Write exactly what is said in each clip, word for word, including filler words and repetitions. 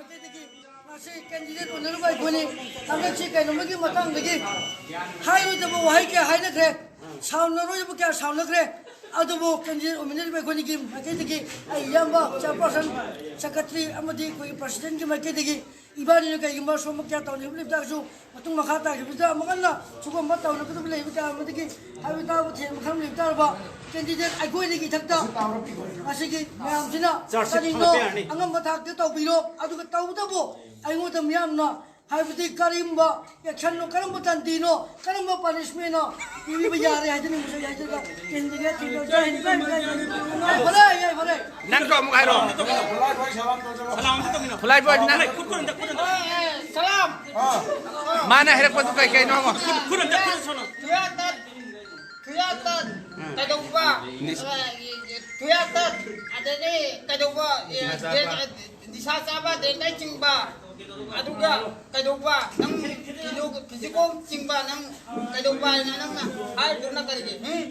ꯃꯁꯤ candidate ꯑꯣꯏꯅꯔꯨꯕ ꯑꯩꯈꯣꯏꯅꯤ ꯍꯟꯗꯛꯁꯤ ꯀꯩꯅꯣꯝꯃꯒꯤ ꯃꯇꯥꯡꯗꯒꯤ ꯍꯥꯏꯔꯣꯏꯗꯕ ꯋꯥꯍꯩ ꯀꯌꯥ ꯍꯥꯏꯅꯈ꯭ꯔꯦ, ꯁꯥꯎꯅꯔꯣꯏꯗꯕ ꯀꯌꯥ ꯁꯥꯎꯅꯈ꯭ꯔꯦ꯫ ꯑꯗꯨꯕꯨ candidate ꯑꯣꯏꯃꯤꯟꯅꯔꯤꯕ ꯑꯩꯈꯣꯏꯅꯤꯒꯤ ꯃꯥꯏꯀꯩꯗꯒꯤ ꯑꯩ ꯏꯌꯥꯝꯕ chairperson, secretary ꯑꯃꯗꯤ ꯑꯩꯈꯣꯏꯒꯤ presidentꯀꯤ ꯃꯥꯏꯀꯩꯗꯒꯤ ꯏꯕꯥꯅꯤꯅ ꯀꯩꯒꯨꯝꯕ ꯁꯣꯝꯕ ꯀꯌꯥ ꯇꯧꯅꯤꯡꯕ ꯂꯩꯕ ꯇꯥꯔꯁꯨ, ꯃꯇꯨꯡ ꯃꯈꯥ ꯇꯥꯈꯤꯕꯗ ꯑꯃꯨꯛ ꯍꯟꯅ ꯁꯤꯒꯨꯝꯕ ꯇꯧꯅꯒꯗꯕ ꯂꯩꯕ ꯇꯥꯔꯕꯗꯒꯤ ꯍꯥꯏꯕ ꯇꯥꯕ ꯊꯦꯡꯕ ꯈꯪ ꯂꯩꯕ ꯇꯥꯔꯕ candidate ꯑꯩꯈꯣꯏꯗꯒꯤ ꯏꯊꯛꯇ ꯃꯁꯤꯒꯤ ꯃꯌꯥꯝꯁꯤꯅ ꯆꯥꯔꯖꯁꯤꯠ ꯀꯔꯤꯅꯣ ꯐꯒꯠꯄ ꯌꯥꯔꯅꯤ꯫ ꯑꯉꯝꯕ ꯊꯥꯛꯇ ꯇꯧꯕꯤꯔꯣ꯫ ꯑꯗꯨꯒ ꯇꯧꯕꯇꯕꯨ ꯑꯩꯉꯣꯟꯗ ꯃꯤꯌꯥꯝꯅ ꯍꯥꯏꯕꯗꯤ ꯀꯔꯤꯒꯨꯝꯕ actionꯅꯣ, ꯀꯔꯝꯕ ꯗꯟꯗꯤꯅꯣ, ꯀꯔꯝꯕ punishmentꯅꯣ ꯄꯤꯕꯤꯕ ꯌꯥꯔꯦ ꯍꯥꯏꯗꯨꯅ ꯃꯁꯤ ꯍꯥꯏꯖꯔꯒ candidate ꯊꯤꯡꯕ ꯖꯥꯏ ꯍꯤꯟ, ꯖꯥꯏ ꯍꯤꯟ, ꯖꯥꯏ ꯍꯤꯟ꯫ ꯌꯥꯏꯐꯔꯦ, ꯌꯥꯏꯐꯔꯦ꯫ ꯅꯪꯁꯨ ꯑꯃꯨꯛ ꯍꯥꯏꯔꯣ꯫ ꯐꯨꯂꯥꯏ ꯕꯣꯏ, ꯅꯪ꯫ ꯈꯨꯠ ꯈꯨꯠ ꯑꯝꯇ, ꯈꯨꯠ ꯑꯝꯇ꯫ ꯁꯂꯥꯝ꯫ ꯃꯥꯅ ꯍꯥꯏꯔꯛꯄꯗꯨ ꯀꯩ ꯀꯩꯅꯣ ꯍꯪꯉꯣ꯫ ꯈꯨꯠ, ꯈꯨꯠ ꯑꯝꯇ, ꯈꯨꯠ ꯑꯝꯇ ꯁꯣꯟꯅꯧ꯫ ꯊꯨꯌꯥꯇꯠ, ꯊꯨꯌꯥꯇꯠ, ꯀꯩꯗꯧꯕ? ꯅꯤꯁ- ꯊꯨꯌꯥꯇꯠ, ꯑꯗꯩꯗꯤ ꯀꯩꯗꯧꯕ? ꯑꯦ, ꯅꯤꯁꯥ ꯆꯥꯕ꯫ ꯗꯦ-, ꯅꯤꯁꯥ ꯆꯥꯕ, ꯗꯦꯟꯗꯩ ꯆꯤꯡꯕ꯫ ꯑꯗꯨꯒ ꯀꯩꯗꯧꯕ? ꯅꯪ ꯐꯤꯖꯣ-, ꯐꯤꯖꯤꯀꯣꯝ ꯆꯤꯡꯕ, ꯅꯪ ꯀꯩꯗꯧꯕ ꯍꯥꯏꯅ ꯅꯪꯅ ꯍꯥꯏꯔꯤꯗꯨꯅ ꯀꯔꯤꯒꯤ? ꯍꯨꯝ?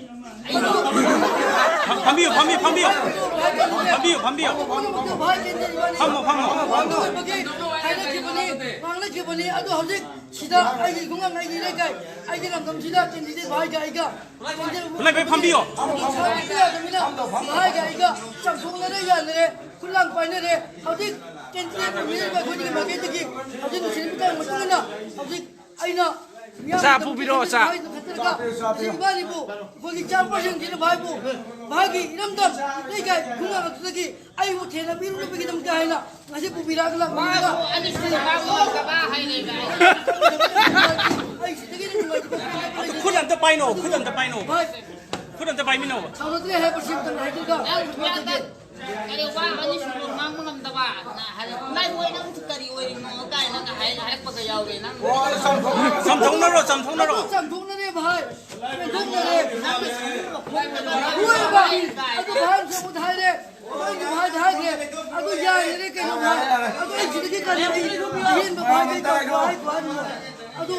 ꯐꯝꯕꯤꯌꯨ, ꯐꯝꯕꯤꯌꯨ, ꯐꯝꯕꯤꯌꯨ꯫ ꯐꯝꯕꯤꯌꯨ, ꯐꯝꯕꯤꯌꯨ꯫ ꯐꯝꯃꯣ, ꯐꯝꯃꯣ꯫ ꯍꯥꯏꯅꯈꯤꯕꯅꯤ, ꯉꯥꯡꯅꯈꯤꯕꯅꯤ꯫ ꯑꯗꯣ ꯍꯧꯖꯤꯛ ꯁꯤꯗ ꯑꯩꯒꯤ ꯈꯨꯡꯒꯪ, ꯑꯩꯒꯤ ꯂꯩꯀꯥꯏ, ꯑꯩꯒꯤ ꯂꯝꯗꯝꯁꯤꯗ candidate ꯚꯥꯏꯒ ꯑꯩꯒ ꯂꯩ, ꯂꯩ, ꯐꯝꯕꯤꯌꯣ꯫ ꯁꯥꯎꯕꯤꯕ ꯌꯥꯗꯕꯅꯤꯅ ꯚꯥꯏꯒ ꯑꯩꯒ ꯆꯥꯝꯊꯣꯛꯅꯔꯦ, ꯌꯥꯅꯔꯦ, ꯈꯨꯠꯂꯥꯡ ꯄꯥꯏꯅꯔꯦ꯫ ꯍꯧꯖꯤꯛ candidate ꯑꯣꯏꯕꯤꯔꯤꯕ ꯑꯩꯈꯣꯏꯒꯤ ꯃꯥꯏꯀꯩꯗꯒꯤ ꯍꯧꯖꯤꯛ ꯅꯨꯡꯁꯤꯠ ꯅꯨꯃꯤꯠ ꯃꯇꯨꯡ ꯏꯟꯅ ꯍꯧꯖꯤꯛ ꯑꯩꯅ ꯆꯥ ꯄꯨꯕꯤꯔꯛꯑꯣ, ꯆꯥ꯫ ꯍꯥꯏꯗꯅ ꯈꯟꯖꯔꯒ ꯍꯧꯖꯤꯛ ꯏꯕꯥꯅꯤꯕꯨ ꯑꯩꯈꯣꯏꯒꯤ chairpersonꯁꯤꯅ ꯚꯥꯏꯕꯨ ꯚꯥꯏꯒꯤ ꯏꯔꯝꯗꯝ ꯂꯩꯀꯥꯏ ꯈꯨꯡꯒꯪ ꯑꯗꯨꯗꯒꯤ ꯑꯩꯕꯨ ꯊꯦꯡꯅꯕꯤꯔꯨꯅꯕꯒꯤꯗꯃꯛꯇ ꯍꯥꯏꯅ ꯉꯁꯤ ꯄꯨꯕꯤꯔꯛꯑꯒ ꯂꯥꯛꯄꯅꯤꯅ ꯃꯥꯁꯨ ꯑꯅꯤꯁꯨꯕ ꯉꯥꯡꯕ ꯉꯝꯗꯕ ꯍꯥꯏꯔꯦꯕ꯫ ꯑꯩ ꯁꯤꯗꯒꯤ ꯅꯨꯡꯉꯥꯏꯇꯕ ꯄꯦꯟꯗꯕ ꯑꯗꯨ ꯂꯩꯇꯦ꯫ ꯈꯨꯠ ꯑꯝꯇ ꯄꯥꯏꯅꯣ, ꯈꯨꯠ ꯑꯝꯇ ꯄꯥꯏꯅꯣ꯫ ꯚꯥꯏ, ꯈꯨꯠ ꯑꯝꯇ ꯄꯥꯏꯃꯤꯟꯅꯧ꯫ ꯁꯥꯎꯅꯗ꯭ꯔꯦ ꯍꯥꯏꯕꯁꯤ ꯑꯝꯇꯪ ꯍꯥꯏꯗꯨꯒ ꯅꯪ ꯈꯨꯠ ꯑꯝꯇ ꯀꯔꯤ ꯋꯥ ꯑꯅꯤꯁꯨꯕ ꯉꯥꯡꯕ ꯉꯝꯗꯕ? ꯅ ꯍꯥꯏꯔꯦ꯫ ꯅꯪ ꯃꯣꯏ ꯅꯪꯁꯨ ꯀꯔꯤ ꯑꯣꯏꯔꯤꯅꯣ ꯀꯥꯏꯅꯒ ꯍꯥꯏ-, ꯍꯥꯏꯔꯛꯄꯒ ꯌꯥꯎꯔꯦ꯫ ꯅꯪ ꯆꯥꯝꯊꯣꯛꯅꯔꯣ, ꯆꯥꯝꯊꯣꯛꯅꯔꯣ꯫ ꯆꯥꯝꯊꯣꯛꯅꯔꯦ ꯚꯥꯏ, ꯆꯥꯝꯊꯣꯛꯅꯔꯦ꯫ ꯅꯪꯅ ꯁꯨꯝ ꯂꯣꯏꯕ꯫ ꯑꯗꯨ ꯚꯥꯏ ꯑꯃꯨꯛ ꯍꯥꯏꯔꯦ, ꯅꯪꯒꯤ ꯚꯥꯏꯗ ꯍꯥꯏꯈ꯭ꯔꯦ꯫ ꯑꯗꯨ ꯌꯥꯔꯦ ꯀꯩꯅꯣ ꯚꯥꯏ? ꯑꯗꯨ ꯑꯩ ꯁꯤꯗꯒꯤ ꯀꯔꯤ ꯑꯍꯦꯟꯕ ꯚꯥꯏ ꯀꯩ ꯇꯧꯕ ꯍꯥꯏꯕꯅꯣ? ꯑꯗꯨ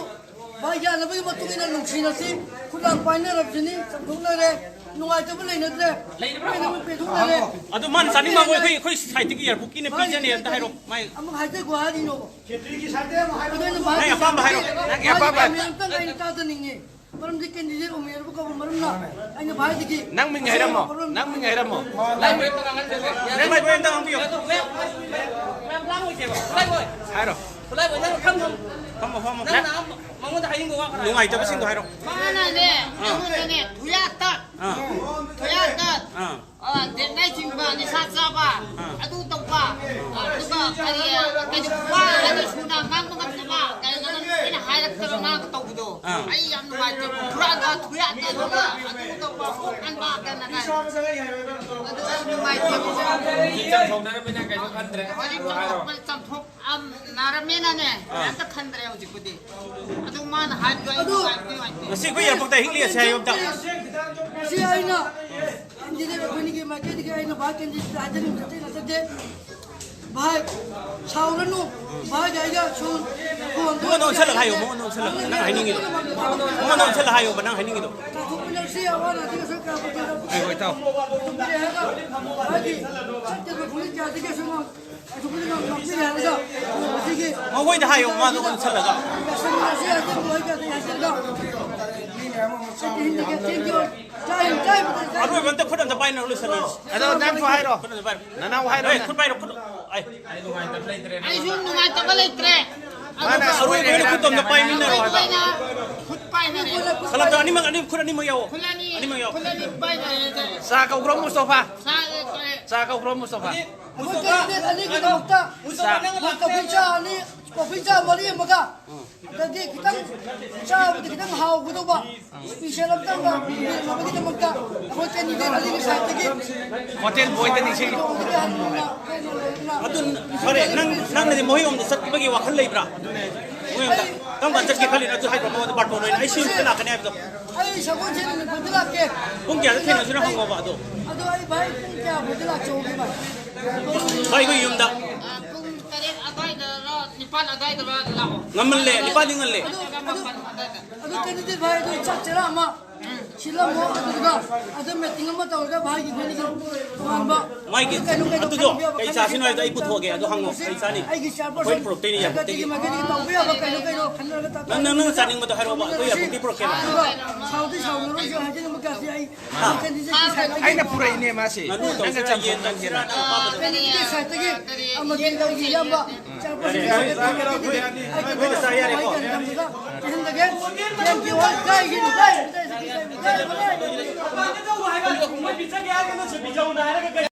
ꯚꯥꯏ ꯌꯥꯅꯕꯒꯤ ꯃꯇꯨꯡ ꯏꯟꯅ ꯅꯨꯡꯁꯤꯅꯁꯤ, ꯈꯨꯠꯂꯥꯡ ꯄꯥꯏꯅꯔꯕꯁꯤꯅꯤ, ꯆꯥꯝꯊꯣꯛꯅꯔꯦ꯫ ꯅꯨꯡꯉꯥꯏꯇꯕ ꯂꯩꯅꯗ꯭ꯔꯦ꯫ ꯂꯩꯅꯕ꯭ꯔꯥ? ꯂꯣꯏꯅꯃꯛ ꯄꯦꯟꯊꯣꯛꯅꯔꯦ꯫ ꯑꯗꯨ ꯃꯥꯅ ꯆꯥꯅꯤꯡꯕ ꯑꯩꯈꯣꯏ, ꯑꯩꯈꯣꯏ ꯁꯥꯏꯠꯇꯒꯤ ꯌꯥꯔꯕꯨꯛꯀꯤꯅ ꯄꯤꯖꯅꯤ ꯑꯝꯇ ꯍꯥꯏꯔꯣ꯫ ꯃꯥꯏ ꯑꯃꯨꯛ ꯍꯥꯏꯖꯒꯣ ꯍꯥꯏꯔꯤꯅꯣ꯫ ꯈꯦꯇ꯭ꯔꯤꯒꯤ ꯁꯥꯏꯠꯇꯒꯤ ꯑꯃꯨꯛ ꯍꯥꯏꯔꯣ꯫ ꯑꯗꯨ ꯑꯩꯅ ꯃꯥ ꯅꯪ ꯑꯄꯥꯝꯕ ꯍꯥꯏꯔꯣ꯫ ꯅꯪꯒꯤ ꯑꯄꯥꯝꯕ ꯍꯥꯏꯔꯣ꯫ ꯃꯥꯒꯤ ꯑꯃꯇꯪ ꯑꯩꯅ ꯇꯥꯖꯅꯤꯡꯉꯤ꯫ ꯃꯔꯝꯗꯤ candidate ꯑꯣꯏꯃꯤꯟꯅꯔꯕ ꯀꯧꯕ ꯃꯔꯝꯅ ꯑꯩꯅ ꯚꯥꯏꯗꯒꯤ ꯅꯪ ꯃꯤꯡ ꯍꯥꯏꯔꯝꯃꯣ꯫ ꯃꯔꯝ ꯅꯪ ꯃꯤꯡ ꯍꯥꯏꯔꯝꯃꯣ꯫ ꯅꯪ ꯃꯥꯏ ꯕꯣꯏ ꯑꯝꯇ ꯉꯥꯡꯕꯤꯌꯣ꯫ ꯃꯌꯥꯝ ꯂꯥꯡꯉꯣꯏꯁꯦꯕ꯫ ꯈꯨꯠꯂꯥꯏꯕꯣꯏ꯫ ꯍꯥꯏꯔꯣ꯫ ꯈꯨꯠꯂꯥꯏꯕꯣꯏ, ꯅꯪ ꯐꯝꯃꯣ꯫ ꯐꯝꯃꯣ, ꯐꯝꯃꯣ꯫ ꯅꯪ ꯅꯍꯥꯟ ꯃꯉꯣꯟꯗ ꯍꯥꯏꯅꯤꯡꯕ ꯋꯥ ꯈꯔ ꯍꯥꯏꯔꯣ꯫ ꯅꯨꯡꯉꯥꯏꯇꯕꯁꯤꯡꯗꯣ ꯍꯥꯏꯔꯣ꯫ ꯃꯥꯅꯅꯦ, ꯑꯥ꯫ ꯑꯩꯉꯣꯟꯗꯅꯦ, ꯊꯨꯌꯥꯠꯇ꯫ ꯑꯥ꯫ ꯊꯨꯌꯥꯠꯇ꯫ ꯑꯥ꯫ ꯑ, ꯗꯦꯠ ꯅꯥꯏꯟ ꯆꯤꯡꯕ, ꯅꯤꯁꯥ ꯆꯥꯕ, ꯑꯥ꯫ ꯑꯗꯨ ꯇꯧꯕ, ꯑꯗꯨꯒ ꯀꯔꯤ, ꯀꯩꯅꯣ, ꯋꯥ ꯑꯅꯤ ꯁꯨꯅ ꯉꯥꯡꯕ ꯉꯝꯗꯕ, ꯀꯩꯅꯣ, ꯑꯩꯅ ꯍꯥꯏꯔꯛꯇꯕ ꯉꯥꯡꯕ ꯇꯧꯕꯗꯣ, ꯑꯥ꯫ ꯑꯩ ꯌꯥꯝ ꯅꯨꯡꯉꯥꯏꯇꯦ꯫ ꯍꯨꯔꯥꯟꯕ, ꯊꯨꯌꯥꯠ ꯇꯧꯕ, ꯑꯗꯨ ꯇꯧꯕ, ꯀꯣꯛ ꯍꯟꯕ, ꯀꯩꯅꯣ, ꯀꯩꯅꯣ꯫ ꯑꯗꯨ ꯌꯥꯝ ꯅꯨꯡꯉꯥꯏꯇꯦ꯫ ꯃꯤꯆꯪ ꯊꯣꯛꯅꯔꯕꯅꯤꯅ ꯀꯩꯁꯨ ꯈꯟꯗ꯭ꯔꯦ꯫ ꯍꯧꯖꯤꯛ ꯑꯗꯨ ꯍꯥꯏꯔꯣ꯫ ꯆꯥꯝꯊꯣꯛ-, ꯆꯥꯝꯊꯣꯛ-, ꯑꯝ, ꯅꯥꯔꯝꯃꯦꯅ ꯅꯦ, ꯑꯥ꯫ ꯀꯩꯝꯇ ꯈꯟꯗ꯭ꯔꯦ ꯍꯧꯖꯤꯛꯄꯨꯗꯤ꯫ ꯑꯗꯨ ꯃꯥꯅ ꯍꯥꯏꯕꯗꯣ ꯑꯩ ꯑꯗꯨ ꯅꯨꯡꯉꯥꯏꯕꯗꯤ ꯅꯨꯡꯉꯥꯏꯇꯦ꯫ ꯉꯁꯤ ꯑꯩꯈꯣꯏ ꯑꯦꯌꯥꯔꯄꯣꯔꯠꯇ ꯍꯤꯛꯂꯤ ꯑꯁꯤ ꯍꯥꯏꯌꯨ ꯑꯝꯇ꯫ ꯉꯁꯤ ꯑꯩꯅ candidate ꯑꯩꯈꯣꯏꯅꯤꯒꯤ ꯃꯥꯏꯀꯩꯗꯒꯤ ꯑꯩꯅ ꯚꯥꯏ candidate ꯍꯥꯏꯖꯅꯤꯡꯕ ꯑꯇꯩ ꯅꯠꯆꯗꯦ꯫ ꯚꯥꯏ, ꯁꯥꯎꯔꯅꯨ꯫ ꯚꯥꯏꯒ ꯑꯩꯒ ꯁꯨꯝ ꯐꯣꯟꯗ ꯃꯉꯣꯟꯗ ꯑꯣꯟꯁꯜꯂꯒ ꯍꯥꯏꯌꯣ, ꯃꯉꯣꯟꯗ ꯑꯣꯟꯁꯜꯂꯒ꯫ ꯅꯪ ꯍꯥꯏꯅꯤꯡꯉꯤꯗꯣ꯫ ꯃꯉꯣꯟꯗ ꯑꯣꯟꯁꯜꯂꯒ ꯍꯥꯏꯌꯣꯕ, ꯅꯪ ꯍꯥꯏꯅꯤꯡꯉꯤꯗꯣ꯫ ꯇꯥꯊꯣꯛꯃꯤꯟꯅꯁꯤ, ꯑꯋꯥ ꯑꯅꯥꯗꯤ ꯀꯩꯁꯨ ꯀꯌꯥ ꯄꯣꯠꯇꯦꯗ꯫ ꯉꯥꯏꯈꯣ, ꯏꯇꯥꯎ꯫ ꯍꯥꯏꯗꯤ ꯆꯠꯇꯕ ꯈꯣꯡꯆꯠ ꯀꯌꯥꯗꯒꯤ ꯑꯁꯨꯝ ꯃꯈꯣꯏꯗ ꯍꯥꯏꯌꯣ, ꯃꯥꯗꯣ ꯑꯣꯟꯁꯜꯂꯒ꯫ ꯑꯔꯣꯏꯕ ꯑꯝꯇ ꯈꯨꯠ ꯑꯝꯇ ꯄꯥꯏꯅꯔ ꯂꯣꯏꯁꯜꯂꯁꯤ꯫ ꯑꯗꯣ ꯅꯪꯁꯨ ꯍꯥꯏꯔꯣ꯫ ꯈꯨꯠ ꯑꯝꯇ ꯄꯥꯏꯔꯣ꯫ ꯅꯅꯥꯎ ꯍꯥꯏꯔꯣ, ꯑꯦ, ꯅꯪ꯫ ꯈꯨꯠ ꯄꯥꯏꯔꯣ, ꯈꯨꯠ꯫ ꯑꯩ꯫ ꯑꯩꯁꯨ ꯅꯨꯡꯉꯥꯏꯇꯕ ꯂꯩꯇ꯭ꯔꯦ꯫ ꯃꯥꯅ ꯑꯔꯣꯏꯕ ꯑꯣꯏꯅ ꯈꯨꯠ ꯑꯝꯇ ꯄꯥꯏꯃꯤꯟꯅꯔꯣ ꯍꯥꯏꯕ꯫ ꯑꯩꯈꯣꯏꯅ ꯈꯨꯠ ꯄꯥꯏꯅꯔꯦ꯫ ꯁꯂꯥꯝꯗ ꯑꯅꯤꯃꯛ, ꯑꯅꯤ, ꯈꯨꯠ ꯑꯅꯤꯃꯛ ꯌꯥꯎꯑꯣ꯫ ꯈꯨꯠ ꯑꯅꯤ, ꯑꯅꯤꯃꯛ ꯌꯥꯎꯑꯣ꯫ ꯈꯨꯠ ꯑꯅꯤ ꯄꯥꯏꯅꯔꯦ꯫ ꯆꯥ ꯀꯧꯈ꯭ꯔꯣ, ꯃꯨꯁꯇꯣꯐꯥ꯫ ꯆꯥ ꯀꯧꯔꯦ꯫ ꯆꯥ ꯀꯧꯈ꯭ꯔꯣ, ꯃꯨꯁꯇꯣꯐꯥ꯫ ꯑꯩꯈꯣꯏ candidate ꯑꯅꯤꯒꯤꯗꯃꯛꯇ ꯆꯥ꯫ ꯃꯣꯏ ꯀꯣꯐꯤ ꯆꯥ ꯑꯅꯤ, ꯀꯣꯐꯤ ꯆꯥ ꯃꯔꯤ ꯑꯃꯒ, ꯑꯗꯒꯤ ꯈꯤꯇꯪ ꯆꯥꯕꯗ ꯈꯤꯇꯪ ꯍꯥꯎꯒꯗꯧꯕ special ꯑꯝꯇꯪꯒ ꯌꯦꯡꯅꯕꯒꯤꯗꯃꯛꯇ ꯑꯩꯈꯣꯏ candidate ꯑꯅꯤꯒꯤ side ꯇꯒꯤ ꯍꯣꯇꯦꯜ ꯕꯣꯏꯗ ꯅꯤꯡꯁꯤꯡꯉꯤ꯫ ꯑꯗꯨ ꯐꯔꯦ, ꯅꯪ, ꯅꯪꯅꯗꯤ ꯃꯣꯏꯔꯣꯝꯗ ꯆꯠꯄꯒꯤ ꯋꯥꯈꯜ ꯂꯩꯕ꯭ꯔꯥ? ꯃꯣꯏꯔꯣꯝꯗ ꯀꯔꯝ ꯀꯥꯟꯗ ꯆꯠꯀꯦ ꯈꯜꯂꯤꯅꯣ? ꯑꯗꯨ ꯍꯥꯏꯈ꯭ꯔꯣ, ꯃꯉꯣꯟꯗ ꯕꯥꯔꯇꯣꯟ ꯑꯣꯏꯅ ꯑꯩ ꯁꯤ ꯅꯨꯃꯤꯠꯇ ꯂꯥꯛꯀꯅꯤ ꯍꯥꯏꯕꯗꯣ꯫ ꯑꯩ ꯁꯒꯣꯜꯁꯦꯟ ꯅꯨꯃꯤꯠꯇ ꯂꯥꯛꯀꯦ꯫ ꯄꯨꯡ ꯀꯌꯥꯗ ꯊꯦꯡꯅꯁꯤꯅꯣ ꯍꯪꯉꯣꯕ ꯑꯗꯣ꯫ ꯑꯗꯣ ꯑꯩ ꯚꯥꯏ ꯄꯨꯡ ꯀꯌꯥ ꯐꯥꯎꯗ ꯂꯥꯛꯆꯧꯒꯦ ꯚꯥꯏ? ꯚꯥꯏ, ꯑꯩꯈꯣꯏ ꯌꯨꯝꯗ꯫ ꯑ, ꯄꯨꯡ ꯇꯔꯦꯠ ꯑꯗꯨꯋꯥꯏꯗꯔ ꯅꯤꯄꯥꯜ ꯑꯗꯨꯋꯥꯏꯗꯔ ꯂꯥꯛꯑꯣ꯫ ꯉꯟꯃꯜꯂꯦ, ꯅꯤꯄꯥꯜꯗꯤ ꯉꯜꯂꯦ꯫ ꯑꯗꯨ, ꯑꯗꯨ, ꯑꯗꯨ candidate ꯚꯥꯏ, ꯑꯗꯨ ꯆꯥꯛ ꯆꯔꯥ ꯑꯃ ꯁꯤꯜꯂꯝꯃꯣ꯫ ꯑꯗꯨꯒ ꯑꯗꯨ ꯃꯤꯇꯤꯡ ꯑꯃ ꯇꯧꯔꯒ ꯚꯥꯏꯒꯤ ꯑꯩꯈꯣꯏꯒꯤ ꯇꯣꯉꯥꯟꯕ ꯃꯥꯒꯤ ꯀꯩꯅꯣ ꯀꯩꯅꯣ ꯑꯗꯨꯗꯣ ꯈꯟꯕ ꯌꯥꯕ ꯀꯩ ꯈꯟꯕ ꯆꯥꯁꯤꯅꯣ ꯍꯥꯏꯗꯣ ꯑꯩ ꯄꯨꯊꯣꯛꯑꯒꯦ, ꯑꯗꯨ ꯍꯪꯉꯣ꯫ ꯀꯩ ꯆꯥꯅꯤ? ꯑꯩꯒꯤ ꯆꯤꯌꯔꯄꯔꯁꯟ ꯑꯩꯈꯣꯏ ꯄꯨꯔꯛꯇꯣꯏꯅꯤ ꯌꯥꯄꯣꯠꯇꯦ꯫ ꯃꯥꯏꯀꯩꯗꯒꯤ ꯃꯥꯏꯀꯩꯗꯒꯤ ꯇꯧꯕ ꯌꯥꯕ ꯀꯩꯅꯣ ꯀꯩꯅꯣ ꯈꯟꯅꯔꯒ ꯇꯧ-, ꯅꯪ, ꯅꯪ, ꯅꯪ ꯆꯥꯅꯤꯡꯕꯗꯣ ꯍꯥꯏꯔꯛꯑꯣꯕ, ꯑꯩꯈꯣꯏ ꯌꯥꯄꯣꯠꯇꯤ ꯄꯨꯔꯛꯀꯦꯕ꯫ ꯑꯗꯨꯒ ꯁꯥꯎꯗꯤ ꯁꯥꯎꯅꯔꯣꯏꯁꯦ ꯍꯥꯏꯖꯅꯤꯡꯕ ꯀꯌꯥꯁꯤ ꯑꯩ ꯍꯥ? ꯑꯩꯅ ꯄꯨꯔꯛꯏꯅꯦ ꯃꯥꯁꯤ꯫ ꯉꯥꯅꯨ ꯅꯪꯅ ꯇꯧꯁꯤꯔꯥ, ꯌꯦꯟ ꯇꯧꯁꯤꯔꯥ? ꯀꯩꯅꯣꯒꯤ ꯁꯥꯏꯠꯇꯒꯤ ꯑꯃꯗꯤ ꯑꯩꯒꯤ ꯏꯌꯥꯝꯕ ꯆꯤꯌꯔꯄꯔꯁꯟꯒꯤ ꯁꯥꯏꯠꯇꯒꯤ ꯑꯩꯒꯤ ꯆꯥ ꯌꯥꯔꯦꯀꯣ꯫ ꯄꯤꯍꯜꯂꯒꯦ꯫ Thank you all. Jai Hind, Jai Hind, Jai Hind.